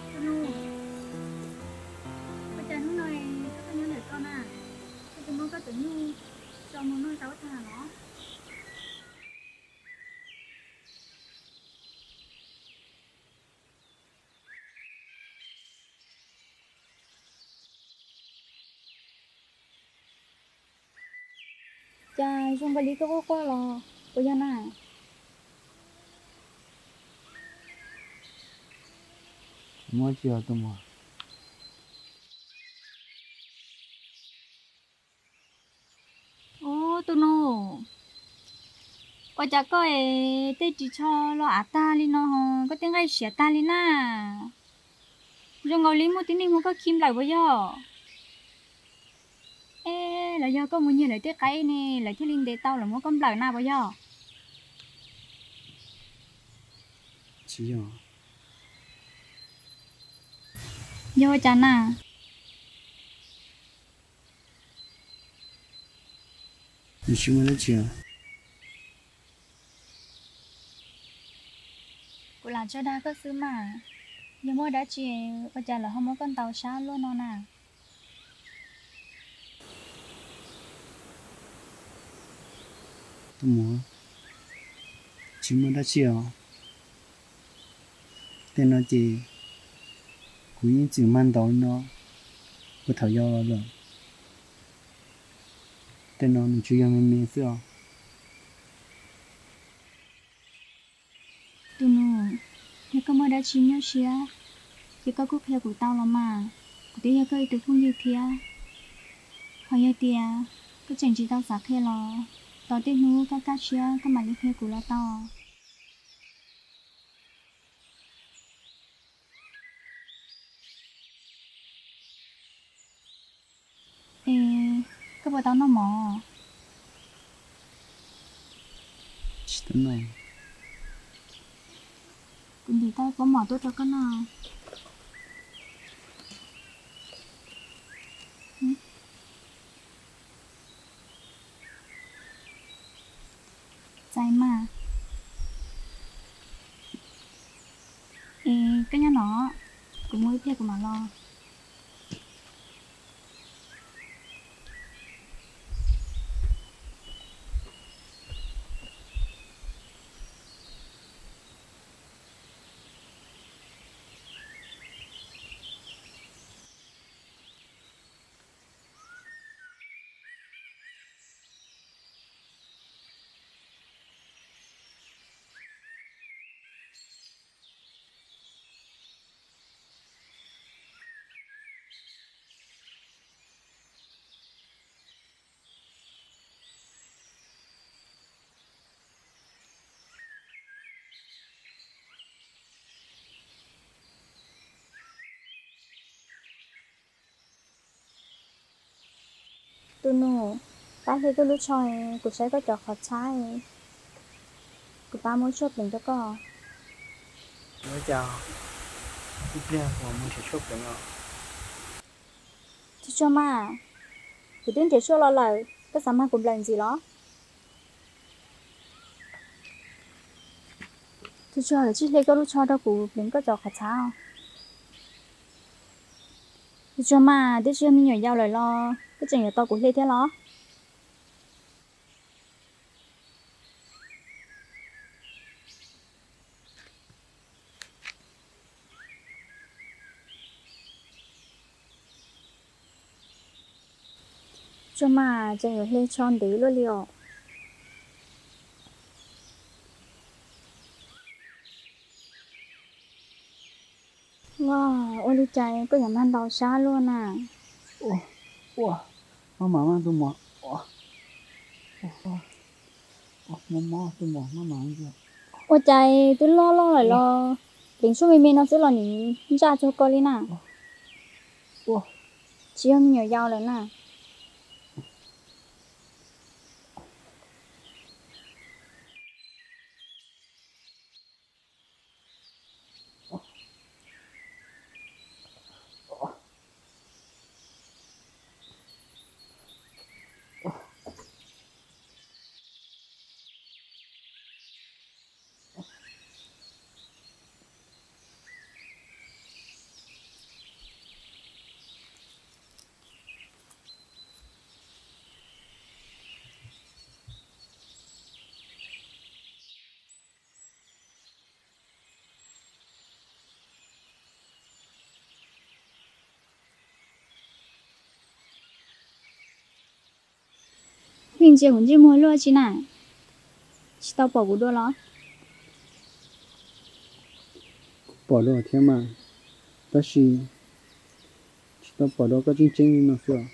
Tus nus, ua cas hnub no koj tuaj nyob ntawm koj na? Koj tsis muab koj tus nyuj tso mus noj tau tag los? Cas zoo nkaus li koj quaj quaj los puas yog na? Muaj tsis yog tus muam? Ub, tus nus, ua cas koj es tej ris tsho los av tag li no, koj tej nqaij siav tag li na? Zoo nkaus li muaj tib neeg muab koj khi nplawm puas yog? Es los yog koj mus nyiag lawv tej qaib ne lawv thiaj li ntes tau lawv muab koj nplawm na puas yog? Tsis yog. Yog ua cas na? Nws tsis muaj dab tsi. Kuv lam tso dag koj xwb mas. Yog muaj dab tsi ua cas lawv ho muab koj ntaus sab luaj no na? Tus muam, tsis muaj dab tsi os. Tej no ces kuv yeej txwm mag ntaus li no puag thaum yau los lawm. Tej no nws tsuas yog me me xwb os. Tus nus, yog koj muaj dab tsi nyuaj siab, ces koj kuj qhia kuv tau los mas, kuv twb yog koj ib tug phooj ywg thiab. Ho yog tias koj tseem tsis tau xav qhia los, tos tej hnub koj kaj siab koj mam li qhia kuv los tau. Es koj puas tau noj mov? Tsis tau noj. Kuv ntim tau pob mov tuaj rau koj noj. Txais mas. Es koj nyob no, kuv mus ib pliag kuv mam los. Tus nus, pab hle koj lub tsho, kuv saib koj cov qhov txhab, kuv pab muab tshuaj pleev rau koj. Ua cas ib pliag kuv mus nrhiav tshuaj pleev os? Tsuag tsuag mas, kuv twb nrhiav tshuaj los lawm, koj xav mag kuv nplawm ntxiv los? Tsuag tsuag, koj hle koj lub tsho rau kuv pleev koj cov qhov txhab. Tsuag tsuag mas, twb tsis yog me nyuam yaus lawm los koj tseem yuav tos kuv hle thiab los? Tsuag mas, tseem yuav hle tsho ntev luaj li os. Ua, ua li cas koj yuav mag ntau sab luaj na? Ua, maj mam mas tus muam. Mob mob tus muam, maj mam. Ua cas twb loj loj lawm los pleev tshuaj me me no xwb los nws ntsaj tsuag koj li na? Ua, tsis yog me nyuam yaus lawm na. Pheej ntsia kuv ntsej muag luaj tsi na, tsis tau pom kuv dua los? Pom dua thiab mas, tab sis tsis tau pom dua koj tseeb tseeb li no xwb os.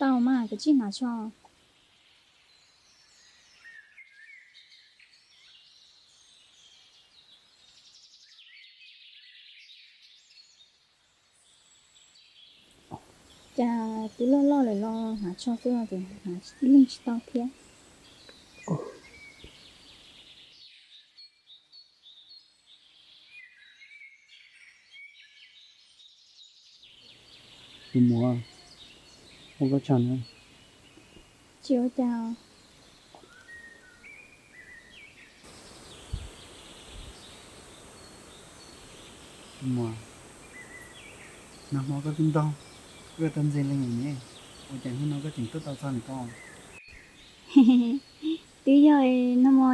Tau mas, kav tsij hnav tsho. Cas twb loj loj lawm los hnav tsho xwb los tseem hnav leeg tsis tau thiab. Tus muam, ua koj tsaug na. Tsis ua cas. Tus muam, nag hmo koj twb ntaug, koj tau ntxias leeg ne, ua cas hnub no koj tseem tuaj tau txog ntawm ko? Twb yog nag hmo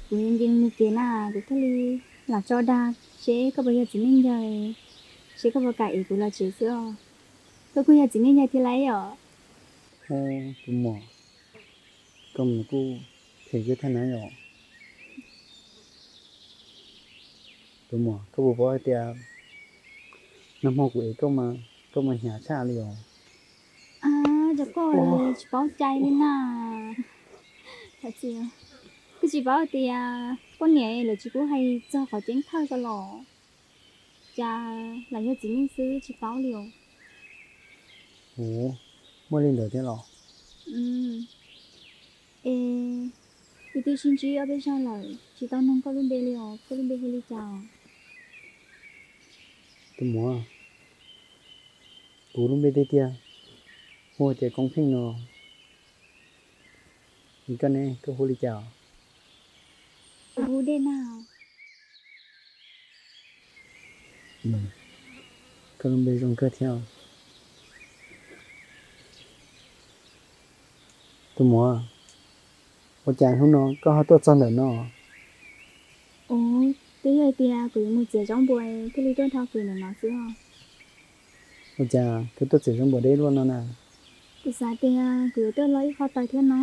kuv nce mus kev na, kuv thiaj li lam tso dag seb koj puas yog txiv neej yawg, seb koj puas kam ev kuv los tsev xwb os. Koj kuj yog txiv neej yawg thiab lauj os. Tus muam, koj mus kuj phem kawg thiab na yom. Tus muam, koj puas paub hais tias nag hmo kuv ev koj mas koj mas hnyav tshaj li os. Cov koj tsis paub cai li na. Koj tsis paub tias poj niam lawv tsis pub hais txog qhov ceeb thawj tso los. Cas lam yog txiv neej xwb tsis paub li os. Ua, muaj li ntawd thiab los? Es wb twb sib ntsib ob peb zaug lawm tsis tau noog koj lub npe li os, koj lub npe hu li cas? Tus muam, kuv lub npe tiag tiag hu tias Koob Pheej no. Es koj ne, koj hu li cas? Kuv hu Dej Nag. Koj lub npe zoo kawg thiab. Tus muam, ua cas hnub no koj ho tuaj txog ntawm no? Ua, twb yog tias kuv yuav mus txiav zaub npua thiaj li tuaj dhau kev ntawm no xwb os. Ua cas koj tuaj txiav zaub npua deb luaj no na? Kuv xav tias kuv yuav tuaj lo ib qho taws thiab no,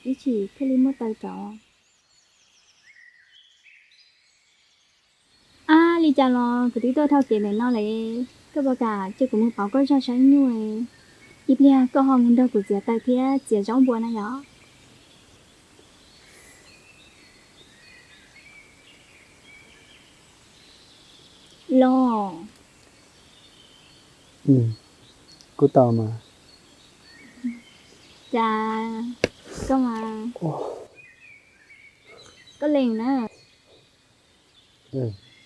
ib chim thiaj li muaj taws rauv. Ab, li cas los kuv twb tuaj dhau kev ntawm no lawm, koj puas kam cia kuv mus pauv koj zog saib nyuj, ib pliag koj ho mus nrog kuv txiav taws thiab txiav zaub npua na yom? Los. Kuj tau mas. Cas koj mas, koj lees na.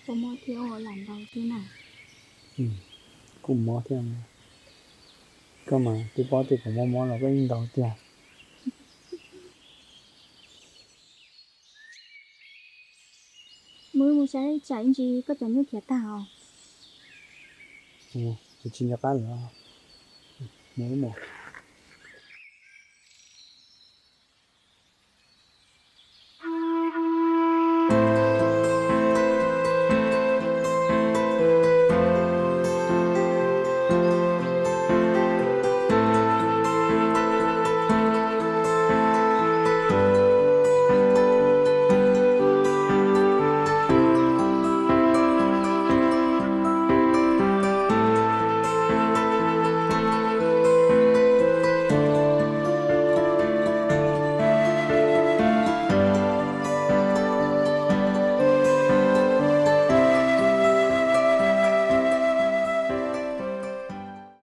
Kuv mob thiab lam ntaus thiab na. Kuv mob thiab. Koj mas twb paub tias kuv mob mob los koj yeej ntaus tiag. Mus mus saib tsam ib ntsis koj cov nyuj khiav tag os. Kuv tsis nco qab lawm. Mus mus.